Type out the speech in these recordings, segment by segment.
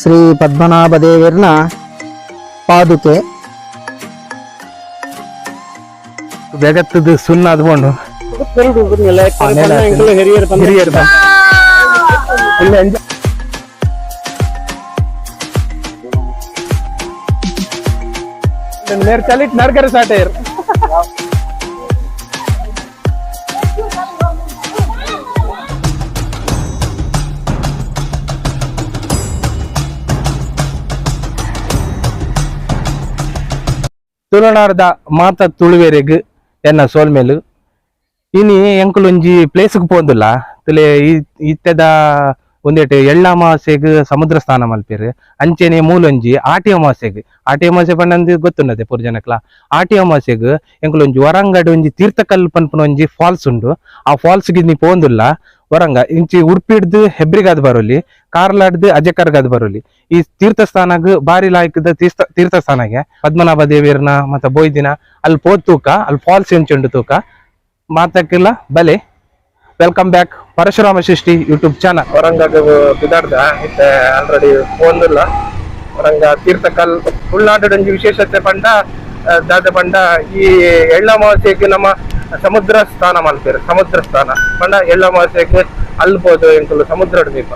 Shri Padmanabha ದೇವರ್ನ ಪಾದುಕೆ. ಬೆಗತ್ತದ ಸುಣ್ಣ ಅದ್ಕೊಂಡು ಹಿರಿಯರು ನೇರ್ ಚಲಿಟ್ ನರ್ಗರ ಸಾಟೇರ್. ತುಳುನಾಡ್ದ ಮಾತ ತುಳುವೆರೆಗ್ ಎನ್ನ ಸೋಲ್ಮೇಲು. ಇನಿ ಎಂಕುಲೊಂಜಿ ಪ್ಲೇಸ್ಗ್ ಪೋಂದುಲ್ಲ ತುಲೆ. ಇತ್ತೆದ ಒಂದೇಟ್ ಎಳ್ಳ ಅಮಾವಾಸ್ಯೆಗ್ ಸಮುದ್ರ ಸ್ನಾನ ಮಲ್ಪೆರ್. ಅಂಚೆನೆ ಮೂಲೊಂಜಿ ಆಟಿ ಅಮಾವಾಸ್ಯೆಗ್, ಆಟಿ ಅಮಾವಾಸ್ಯೆ ಪಂಡಂದು ಗೊತ್ತುಂಡತೆ ಪೂರ ಜನಕ್ಲ. ಆಟಿ ಅಮಾವಾಸ್ಯೆಗ್ ಎಂಕುಲೊಂಜಿ ವರಂಗಡ್ ಒಂಜಿ ತೀರ್ಥಕಲ್ ಪನ್ಪುನ ಒಂಜಿ ಫಾಲ್ಸ್ ಉಂಡು. ಆ ಫಾಲ್ಸ್ ಗೆ ಇನಿ ಪೋಂದುಲ್ಲ. ವರಂಗ ಇಂಚಿ ಉಡುಪಿಡ್ದು ಹೆಬ್ರಿಗಾದ್ ಬರೊಲಿ, ಕಾರ್ಲಾಡ್ದು ಅಜಕರ್ಗಾದ್ ಬರೊಲಿ. ಈ ತೀರ್ಥಸ್ಥಾನಗ್ ಬಾರಿ ಲಾಯ್ಕದ ತೀರ್ಥ ತೀರ್ಥಸ್ಥಾನಗೆ ಪದ್ಮನಾಭ ದೇವಿಯರ್ನ ಮತ್ತ ಬೋಯ್ದಿನ ಅಲ್ಲಿ ಪೋದ್ ತೂಕ, ಅಲ್ಲಿ ಫಾಲ್ಸ್ ಎಂಚುಂಡು ತೂಕ. ಮಾತಕ್ಕಿಲ್ಲ ಬಲೆ. Welcome back Parashurama Srishti YouTube channel. ವರಂಗಗ್ ಬಿದಾರ್ದ ಇತ್ತೆ ಆಲ್ರೆಡಿ ಪೋಂದುಲ್ಲ. ವರಂಗ ತೀರ್ಥಕಲ್ ತುಳುನಾಡು ಒಂಜಿ ವಿಶೇಷತೆ ಪಂಡ ದಾದ ಪಂಡ, ಈ ಎಳ್ಳ ಅಮಾವಾಸ್ಯೆಗ್ ನಮ್ಮ ಸಮುದ್ರ ಸ್ನಾನ ಮಲ್ಪೆರ್. ಸಮುದ್ರ ಸ್ನಾನ ಪಂಡ ಎಳ್ಳ ಅಮಾವಾಸ್ಯೆಗ್ ಅಲ್ಲಿ ಪೋದು ಎಂಕುಲು ಸಮುದ್ರ ದೀಪ.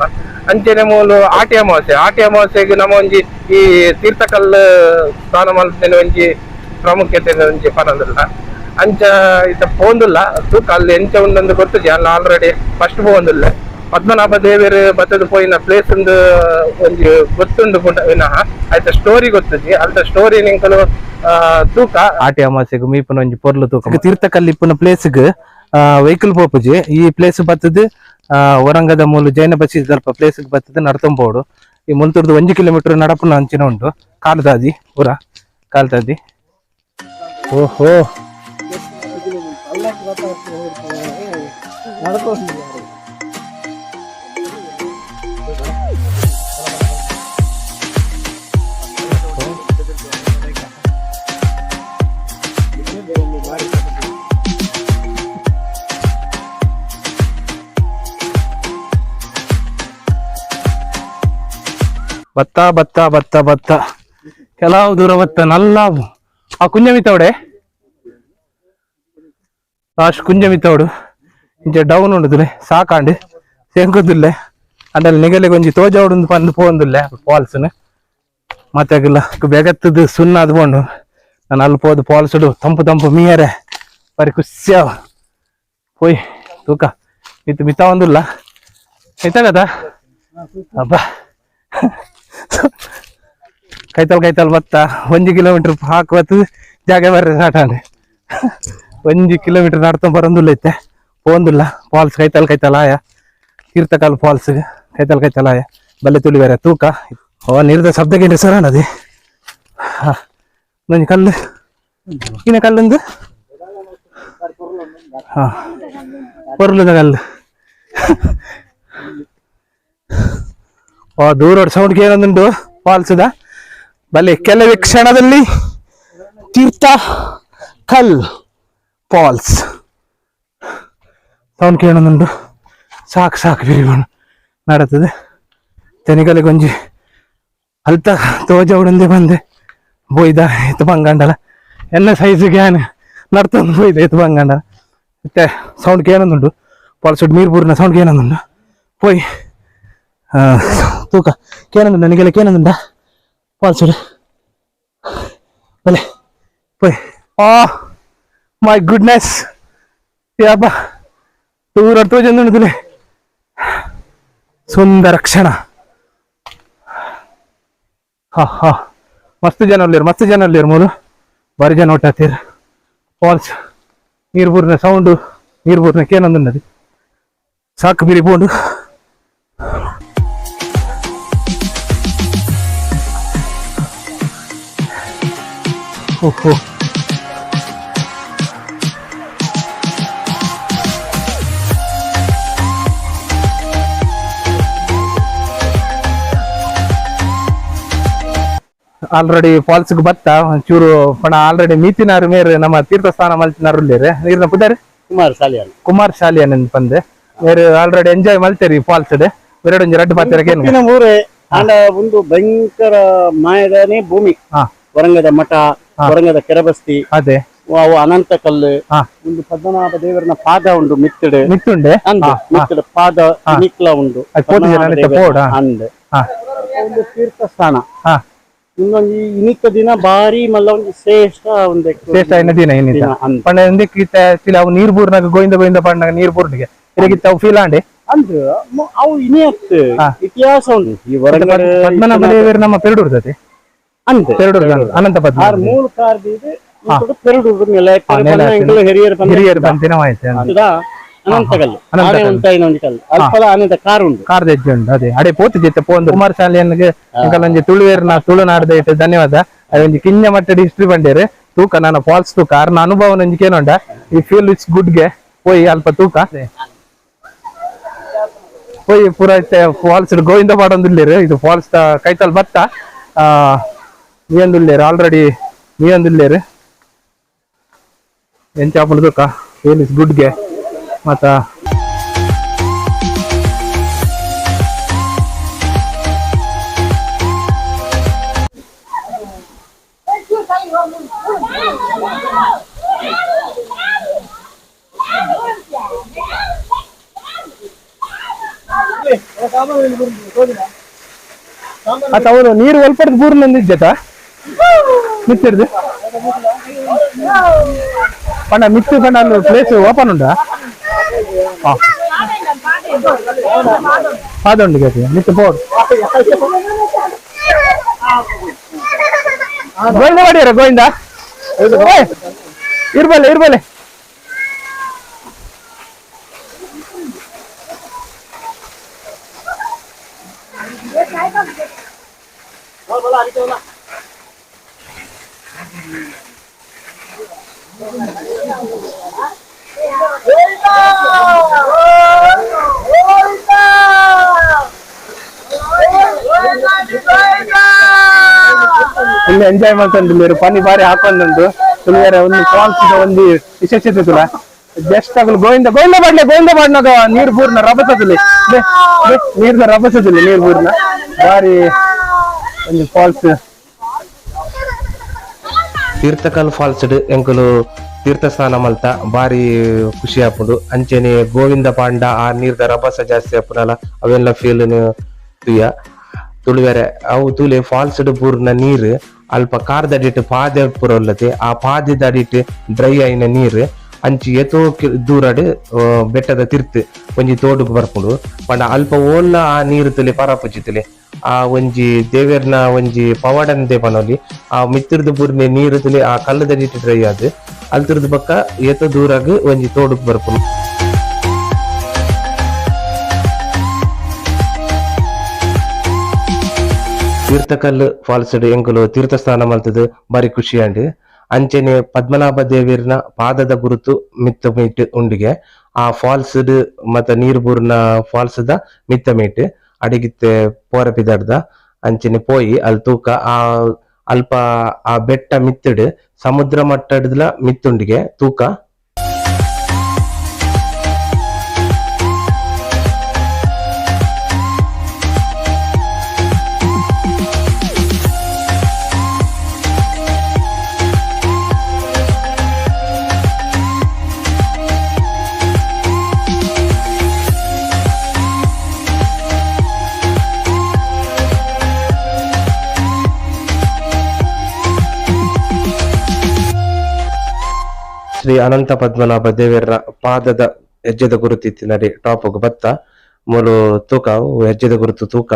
ಅಂಚೆನೆ ಮೂಲು ಆಟಿ ಅಮಾವಾಸ್ಯೆ, ಆಟಿ ಅಮಾವಾಸ್ಯೆಗ್ ನಮ್ಮ ಒಂಜಿ ಈ ತೀರ್ಥಕಲ್ ಸ್ನಾನ ಮಲ್ಪುನ ಒಂಜಿ ಪ್ರಾಮುಖ್ಯತೆ ಒಂಜಿ ಪನೊಂದುಲ್ಲ. ಅಂಚ ಇತ್ತ ಪೋಂದುಲ್ಲ ತೂಕ, ಅಲ್ಲಿ ಎಂಚ ಉಂಡಂದು ಗೊತ್ತುಜಿ. ಅಲ್ಲಿ ಆಲ್ರೆಡಿ ಫಸ್ಟ್ ಪೋಂದುಲ್ಲ. ಪದ್ಮನಾಭ ದೇವೆರ್ ಬತ್ತದ ಪೋಯಿನ ಪ್ಲೇಸ್ ಒಂದು ಒಂಜಿ ಗೊತ್ತುಂಡು ಪುಂಡ ವಿನಃ ಆಯ್ತ ಸ್ಟೋರಿ ಗೊತ್ತುಜಿ. ಅಲ್ತ ಸ್ಟೋರಿ ನಿಂಕಲು ತೂಕ. ಆಟಿ ಅಮಾವಾಸ್ಯೆಗ್ ಮೀಪುನ ಒಂಜಿ ಪೊರ್ಲು ತೂಕ. ತೀರ್ಥಕಲ್ ಇಪ್ಪುನ ಪ್ಲೇಸ್ಗ್ ವೆಹಿಕಲ್ ಪೋಪುಜಿ. ಈ ಪ್ಲೇಸ್ ಬತ್ತದ್ ವರಂಗದ ಮೂಲು ಜೈನ ಬಸಿ ಸ್ವಲ್ಪ ಪ್ಲೇಸ್ ಬತ್ತದ್ ನಡ್ತೊಂಬೋಡು. ಈ ಮುಲ್ತುರ್ದು 1 ಕಿಲೋಮೀಟರ್ ನಡಪುನ ಅಂಚಿನ ಉಂಡು. ಕಾಲ್ದಾದಿ, ಪೂರ ಕಾಲ್ದಾದಿ. ಓಹೋ, ಭತ್ತ ಭತ್ತ ಭತ್ತ ಭತ್ತ. ಕೆಲವು ದೂರ ಭತ್ತ ನಲ್ಲ. ಆ ಕುಂಜಮಿತವಡೆ ಲಾಸ್ಟ್ ಕುಂಜಮಿತವಡು. ಇಂಚ ಡೌನ್ ಉಂಡುದುಲೆ. ಸಾಕಾಂಡ್, ಸೇಂಕುದುಲ್ಲೆ. ಅಂಡಲ್ ನಿಗಲೆಗ್ ಒಂಜಿ ತೋಜಾವಡು ಪಂದ್ ಪೋಂದುಲ್ಲೆ ಫಾಲ್ಸ್. ಮತ್ತೆ ಅಗಲ ಬೆಗತ್ತದ ಸುಣ್ಣ ಅದ್ಕೊಂಡು ನಾನು ಅಲ್ಲಿ ಪೋದು ಫಾಲ್ಸ್ ತಂಪು ತಂಪು ಮೀಯರೆ ಬಾರಿ ಖುಷಿ. ಪೋಯ್ ತೂಕ. ಮಿತ್ ಮಿತ್ತ ಒಂದುಲ್ಲ ಮಿತ್ತಾಗದ. ಅಬ್ಬಾ, ಕೈತಲ್ ಕೈತಲ್ ಬತ್ತ. 1 ಕಿಲೋಮೀಟರ್ ಹಾಕುವತ್ತು ಜಾಗ ಬರ್ರೆ ಸಾಟಾಂಡ್. 1 ಕಿಲೋಮೀಟರ್ ನಡ್ಕೊಂಡ್ ಬರೋದಿಲ್ಲ ಐತೆ. ಪೋಂದುಲ್ಲ ಫಾಲ್ಸ್ ಕೈತಲ್ ಕೈತಲ್ ಆಯ. ತೀರ್ಥಕಾಲ್ ಫಾಲ್ಸ್ ಕೈತಲ್ ಕೈತಲ್ ಆಯ. ಬಲ್ಲೆ ತುಳಿ ಬೇರೆ ತೂಕ. ಓ, ನೀರ್ದ ಶಬ್ದ ಕೇಂದ್ರ ಸರ್ ಅದೇ. ಒಂಜಿ ಕಲ್ಲು ಇನ್ನ ಕಲ್ಲೊಂದು. ಹಾ, ಪೊರ್ಲುದ ಕಲ್ಲು. ಓ, ದೂರ ಸೌಂಡ್ ಕೇಳೊಂದುಂಟು ಫಾಲ್ಸ್ದ. ಬಲೆ, ಕೆಲವೇ ಕ್ಷಣದಲ್ಲಿ ತೀರ್ಥ ಕಲ್ ಫಾಲ್ಸ್ ಸೌಂಡ್ ಕೇಳೊಂದುಂಟು. ಸಾಕು ಸಾಕು ಬಿರಿಗೋಣ ನಡತದೆ. ತೆನಿಗಲಿಗೆ ಒಂಜಿ ಅಲ್ತ ತೋಜವುಡಂದೆ ಬಂದೆ ಬೋಯ್ದ. ಎತ್ತು ಬಂಗಂಡಲ ಎನ್ನ ಸೈಜ್ ಗ್ಯಾನ್ ನಡ್ತೊಂದು ಪೋಯ್ದ ಎತ್ತು ಬಂಗಂಡಲ. ಮತ್ತೆ ಸೌಂಡ್ ಕೇಳೊಂದುಂಟು ಫಾಲ್ಸ್, ನೀರು ಬೂರಿನ ಸೌಂಡ್ ಕೇಳೊಂದುಂಟು. ಪೋಯ್ ತೂಕ, ಕೇನೊಂದುಂಡು ನಿಗೆಲ್ಲ ಕೇನೊಂದುಂಡ ಫಾಲ್ಸ್. ಬಲೆ ಪೋಯ್. ಆ my goodness, ಯಬ್ಬ, ದೂರ ತೋಜೊಂದುಂಡುದುಲೆ. ಸುಂದರ ಕ್ಷಣ. ಹಾ ಹಾ, ಮಸ್ತ್ ಜನ ಉಲ್ಲೇರು, ಮಸ್ತ್ ಜನ ಉಲ್ಲೇರು ಮೂಲು. ಬಾರಿ ಜನ ಒಟ್ಟಾತೀರ್. ಫಾಲ್ಸ್ ನೀರು ಬೂರಿನ ಸೌಂಡು, ನೀರು ಬೂರಿನ ಕೇನೊಂದುಂಡದು. ಸಾಕು ಬಿರಿ ಪೋಂಡು. ಓಹೋ, ಆಲ್ರೆಡಿ ಫಾಲ್ಸ್ ಬತ್ತ ಒಂಚೂರು ಪಣ ಆಲ್ರೆಡಿ ಮೀತಿನಾರು ಮೇರ್ ನಮ್ಮ ತೀರ್ಥ ಸ್ನಾನ ಮಲ್ತಿನಾರು ಉಲ್ಲೇರು. ನೀರ್ನ ಪುದರ್? ಕುಮಾರ್ ಸಾಲಿಯಾನ್. ಕುಮಾರ್ ಶಾಲಿಯನ್ ಪಂದೆ. ಮೇರ್ ಆಲ್ರೆಡಿ ಎಂಜಾಯ್ ಮಲ್ತೇರಿ ಫಾಲ್ಸ್. ಬೇರೆ ಒಂಜಿ ರಡ್ಡ್ ಪಾತೆರಕ್ಕೆ. ಮೂರೇ. ಆಂಡ ಒಂದು ಭಯಂಕರ ಮಾಯದಾನೆ ಭೂಮಿ. ವರಂಗದ ಮಠ, ವರಂಗದ ಕೆರಬಸ್ತಿ, ಅದೇ. ಅವು ಅನಂತ ಕಲ್ಲು, ಒಂದು ಪದ್ಮನಾಭ ದೇವರನ ಪಾದ ಉಂಡು ಮಿತ್ತಡು. ಮಿತ್ತುಂಡೆ. ಅಂದು ಮಿತ್ತಡು ಪಾದ ನಿಕ್ಲ ಉಂಡು. ಅದು ಪೋತು ಜನ ಪದ್ಮನಾಭ ಇತ್ತ ದೇವರ ಪೋಡ. ಅಂದ್ ಒಂದು ತೀರ್ಥ ಸ್ಥಾನ. ಇನ್ನೊಂದು ಇನಿತ ದಿನ ಬಾರಿ ಮಲ್ಲ ಒಂದು ಶ್ರೇಷ್ಠ ಒಂದು ಶ್ರೇಷ್ಠ ಆಯಿನ ದಿನ ಇನ್ನಿತ. ದಿನ ಅಂದ್. ಪಂಡ ಒಂದಕ್ಕೆ ಇತ್ತ ಆಕ್ಚುಲಿ ಅವು ನೀರ್ ಬೂರ್ನಾಗ ಗೋವಿಂದ ಗೋವಿಂದ ಪಂಡಾಗ ನೀರ್ ಬೂರ್ನಿಗೆ ಇರಗಿತ್ತ ಅವು ಫೀಲ್ ಆಂಡೆ. ಅಂದ್ ಅವು ಇನಿಯತ್ ಇತಿಹಾಸ ಉಂಡು ಈ ವರಂಗಡ್. ಪದ್ಮನಾಭ ದೇವರು ನಮ್ಮ ಪೆರಡೂರ್ದತೆ? ಅಂದ್. ಪೆರಡೂರ್ ಅನಂತ ಪದ್ಮ. ಆರ್ ಮೂಲ ಕಾರ್ದಿದ್ದು ಪೆರಡೂರು ನೆಲೆ. ನೆಲೆ. ಹಿರಿಯರು ಬಂದ ಹಿರಿಯರು ಬಂತಿನ ಆಯ್ತು. ಅನಂತಕಲ್ಲು. ಅನಂತಕಲ್ಲು. ಆನೆ ಉಂಟಾಯಿನ ಒಂಜಿ ಕಲ್ಲು, ಅಲ್ಪಲ ಆನೆದ ಕಾರ್ ಉಂಡು. ಕಾರ್ದ ಹೆಜ್ಜೆ ಉಂಡು. ಅದೇ ಅಡೆ ಪೋತು ಜಿತ್ತ ಪೋಂದು ಕುಮಾರ್ ಶಾಲಿಯನ್ಗೆ ಒಂಜಿ ತುಳುವೇರ್ನ ತುಳುನಾಡ್ದ ಇಟ್ಟು ಧನ್ಯವಾದ. ಅದೊಂಜಿ ಕಿಂಜ ಮಟ್ಟದ ಹಿಸ್ಟ್ರಿ ಬಂಡೇರು ತೂಕ ನಾನು ಫಾಲ್ಸ್ ತೂಕ ಆರ್ನ ಅನುಭವ ಒಂಜಿ ಕೇನೊಂಡ ಈ feel it's good ಗೆ ಪೋಯಿ ಅಲ್ಪ ತೂಕ ಪೋಯಿ ಪೂರ ಇತ್ತೆ ಫಾಲ್ಸ್ ಗೋವಿಂದ ಪಾಡೊಂದುಲ್ಲೇರು. ಇದು ಫಾಲ್ಸ್ ಕೈತಲ್ ಬತ್ತ ಮೀಯೊಂದುಲ್ಲೇರು, ಆಲ್ರೆಡಿ ಮೀಯೊಂದುಲ್ಲೇರು. ಎಂಚಾಪುಂಡು ತೂಕ feel is good ಗೆ ಮತ್ತ. ಅತ್ತ ಅವರು ನೀರು ಒಲ್ಪಡ್ದು ಬೂರ್ನೊಂದಿಜ್ಜತ ಮಿತ್ತಿರ್ದು ಪಂಡ ಮಿತ್ತು ಪಂಡ ಅಲ್ಲಿ ಪ್ಲೇಸ್ ಓಪನ್ ಉಂಟಾ? ಪಾದ ಉಂಡು ಗತಿ ಮಿತ್ತು ಪೋಡು. ಗೋವಿಂದ ಮಾಡಿರ ಗೋವಿಂದ. ಏ, ಇರ್ಬಲ್ಲೆ ಇರ್ಬಲ್ಲೆ. ಫುಲ್ ಎಂಜಾಯ್ ಮಾಡ್ಕೊಂಡಿದ್ದೀರಿ. ಪನಿ ಬಾರಿ ಹಾಕೊಂಡುಂಟು ತುಳಿಯರೆ. ಒಂದು ಫಾಲ್ಸ್ ಒಂದು ವಿಶೇಷತೆ ತುಲ ಜಸ್ಟ್ ಆಗಲು ಗೋವಿಂದ ಗೋವಿಂದ ಬಾಡ್ಲೆ ಗೋವಿಂದ ಬಾಡ್ನಾಗ ನೀರ್ ಬೂರ್ನ ರಭಸದಲ್ಲಿ ನೀರ್ದ ರಭಸದಲ್ಲಿ ನೀರ್ ಬೂರ್ನ ಬಾರಿ ಒಂದು ಫಾಲ್ಸ್. ತೀರ್ಥಕಲ್ ಫಾಲ್ಸ್ ಎಂಕುಲು ತೀರ್ಥ ಸ್ನಾನ ಮಲ್ತ ಬಾರಿ ಖುಷಿ ಆಪುಂಡು. ಅಂಚೆನೆ ಗೋವಿಂದ ಪಾಂಡ ಆ ನೀರ್ದ ರಭಸ ಜಾಸ್ತಿ ಆಪುನಲ ಅವೆಲ್ಲ ಫೀಲ್ ತುಯ್ಯ ತುಳುವೆರೆ. ಅವು ತೂಲೆ ಫಾಲ್ಸ್ ಬೂರ್ನ ನೀರ್ ಅಲ್ಪ ಕಾರ್ದಡಿಟ್ ಪಾದೆ ಪೂರ ಉಲ್ಲತೆ. ಆ ಪಾದೆದ ಅಡಿಟ್ ಡ್ರೈ ಆಯಿನ ನೀರ್ ಅಂಚಿ ಏತೋ ದೂರಡ್ ಬೆಟ್ಟದ ತಿರ್ತ್ ಒಂಜಿ ತೋಡುಗು ಬರ್ಪುಂಡು. ಪಂಡ ಅಲ್ಪ ಓಲ್ಲ ಆ ನೀರು ತುಲೆ ಪರಪುಜಿ ತುಲೆ. ಆ ಒಂಜಿ ದೇವೆರ್ನ ಒಂಜಿ ಪವಾಡಂದೆ ಪನೊಲಿ. ಆ ಮಿತ್ತಿರ್ದು ಬೂರ್ನೆ ನೀರು ತುಲೆ ಆ ಕಲ್ಲದಡಿಟ್ ಡ್ರೈ ಆದ್ ಅಲ್ತಿರ್ದು ಬಕ್ಕ ಏತೋ ದೂರಾಗ್ ಒಂಜಿ ತೋಡುಗು ಬರ್ಪುಂಡು. ತೀರ್ಥಕಲ್ಲು ಫಾಲ್ಸ್ ಎಂಕುಲು ತೀರ್ಥ ಸ್ನಾನ ಮಲ್ತದು ಬಾರಿ ಖುಷಿ ಆಂಡ್. ಅಂಚೆನೆ ಪದ್ಮನಾಭ ದೇವಿರ್ನ ಪಾದದ ಗುರುತು ಮಿತ್ತ ಮೀಟ್ ಉಂಡಿಗೆ ಆ ಫಾಲ್ಸ್ ಮತ್ತ ನೀರ್ ಬೂರ್ನ ಫಾಲ್ಸ್ ದ ಮಿತ್ತ ಮೀಟ್ ಅಡಿಗಿತ್ತೆ ಪೋರ ಪಿದಡ್ದ. ಅಂಚೆನೆ ಪೋಯಿ ಅಲ್ಲಿ ತೂಕ ಆ ಅಲ್ಪ ಆ ಬೆಟ್ಟ ಮಿತ್ತಡ್ ಸಮುದ್ರ ಮಟ್ಟಡ್ಲ ಮಿತ್ತುಂಡಿಗೆ ತೂಕ. ಶ್ರೀ ಅನಂತ ಪದ್ಮನಾಭ ದೇವರ ಪಾದದ ಹೆಜ್ಜೆದ ಗುರುತು ಇತ್ತಿನಡಿ ಟಾಪ್ ಬತ್ತ ಮೂಲು ತೂಕ ಹೆಜ್ಜೆದ ಗುರುತು ತೂಕ.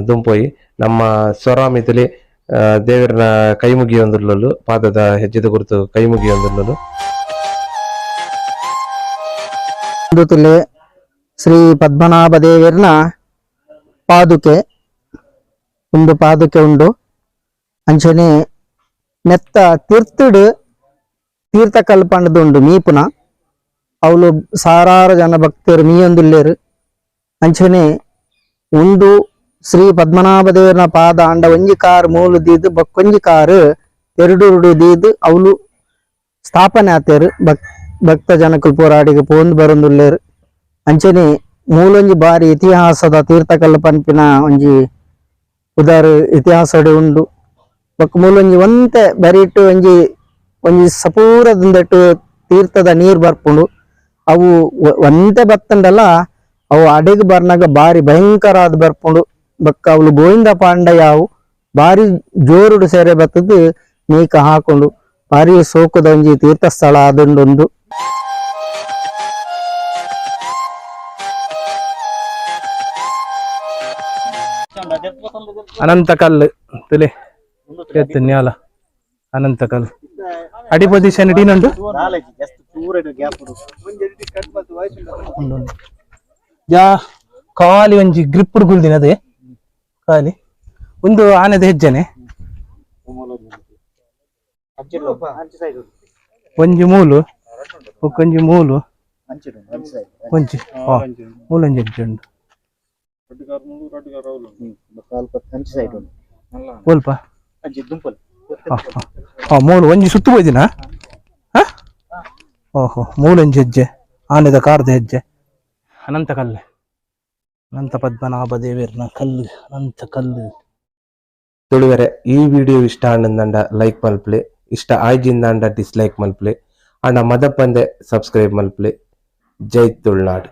ದುಂಪೋಯಿ ನಮ್ಮ ಸ್ವರಾಮಿತಲಿ ದೇವರನ ಕೈ ಮುಗಿಯೊಂದುಲ್ಲಲು ಪಾದದ ಹೆಜ್ಜೆದ ಗುರುತು ಕೈ ಮುಗಿಯೊಂದುಲ್ಲಲು. ತುಲೆ ಶ್ರೀ ಪದ್ಮನಾಭ ದೇವರನ ಪಾದುಕೆ ಉಂಡು, ಪಾದುಕೆ ಉಂಡು. ಅಂಚನೆ ನೆತ್ತ ತೀರ್ಥಡು ತೀರ್ಥ ಕಲ್ಪಂಡದುಂಡು ಮೀಪುನ. ಅವಳು ಸಾರಾರು ಜನ ಭಕ್ತರು ಮೀಯೊಂದುಲ್ಲೇರು. ಅಂಚನೆ ಉಂಡು ಶ್ರೀ ಪದ್ಮನಾಭ ದೇವರನ ಪಾದ ಅಂಡ ಒಂಜಿ ಕಾರ್ ಮೂಲು ದೀದು ಬಕ್ಕೊಂಜಿ ಕಾರು ಎರಡುರುಡು ದೀದು ಅವಳು ಸ್ಥಾಪನೆ ಆತೇರು. ಭಕ್ತ ಜನಕುಲು ಪೋರಾಡಿಗೆ ಪೋಂದು ಬರೊಂದುಲ್ಲೇರು. ಅಂಚನೆ ಮೂಲೊಂಜಿ ಬಾರಿ ಇತಿಹಾಸದ ತೀರ್ಥಕಲ್ಲು ಪನ್ಪಿನ ಒಂಜಿ ಪುದರ್ ಇತಿಹಾಸಡ್ ಉಂಡು. ಬೊಕ್ಕ ಮೂಲೊಂಜಿ ಒಂತೆ ಬರಿಟ್ ಒಂಜಿ ಒಂಜಿ ಸಪೂರದಿಂದೆಟ್ ತೀರ್ಥದ ನೀರ್ ಬರ್ಪುಂಡು. ಅವು ಒಂತೆ ಬತ್ತಂಡಲ ಅವು ಅಡೆಗ್ ಬರ್ನಗ ಬಾರಿ ಭಯಂಕರ ಆದ್ ಬರ್ಪುಂಡು. ಬೊಕ್ಕ ಅವ್ಲು ಗೋವಿಂದ ಪಾಂಡಯಾವು ಬಾರಿ ಜೋರುಡು ಸೇರೆ ಬತ್ತುದು ನೀಕ ಹಾಕೊಂಡು ಬಾರಿ ಸೋಕುದ ಒಂಜಿ ತೀರ್ಥಸ್ಥಳ ಆದುಂಡು. ಅನಂತ ಕಲ್ಲು ತುಲೆ ಎತ್ತು ನ್ಯಾಲ ಅನಂತ ಕಲ್ಲು ಅಡಿ ಪೊಸಿಷನ್ ಇಡೀನುಂಡು. ಉಂಡು. ಯಾ ಖಾಲಿ ಒಂಜಿ ಗ್ರಿಪ್ ಗುಲ್ದಿನ ಅದೇ ಖಾಲಿ ಒಂದು ಆನೆದ ಹೆಜ್ಜೆನೆ. ಒಂಜಿ ಮೂಲು ಬೊಕ್ಕೊಂಜಿ ಮೂಲು ಒಂಜಿ ಹಾ ಮೂಲೊಂಜಿ ಹೆಜ್ಜೆ ಉಂಡು. ಒಲ್ಪ? ಹಾ, ಹಾ. ಹಾ, ಮೂಲು ಒಂಜಿ ಸುತ್ತು ಪೋಯ್ದಿನ. ಹಾ, ಓಹೋ, ಮೂಲೊಂಜಿ ಹೆಜ್ಜೆ, ಆನೆದ ಕಾರ್ದ ಹೆಜ್ಜೆ. ಅನಂತ ಕಲ್ಲು, ಅನಂತ ಪದ್ಮನಾಭ ದೇವೆರ್ನ ಕಲ್ಲು, ಅನಂತ ಕಲ್ಲು. ತುಳುವೆರೆ, ಈ ವಿಡಿಯೋ ಇಷ್ಟ ಆಂಡಂಡ ಲೈಕ್ ಮಲ್ಪಲೆ, ಇಷ್ಟ ಆಯ್ಜಿಂದಾಂಡ ಡಿಸ್ಲೈಕ್ ಮಲ್ಪಲೆ, ಆಂಡ ಮದಪ್ಪಂದೆ ಸಬ್ಸ್ಕ್ರೈಬ್ ಮಲ್ಪಲೆ. ಜೈ ತುಳುನಾಡ್.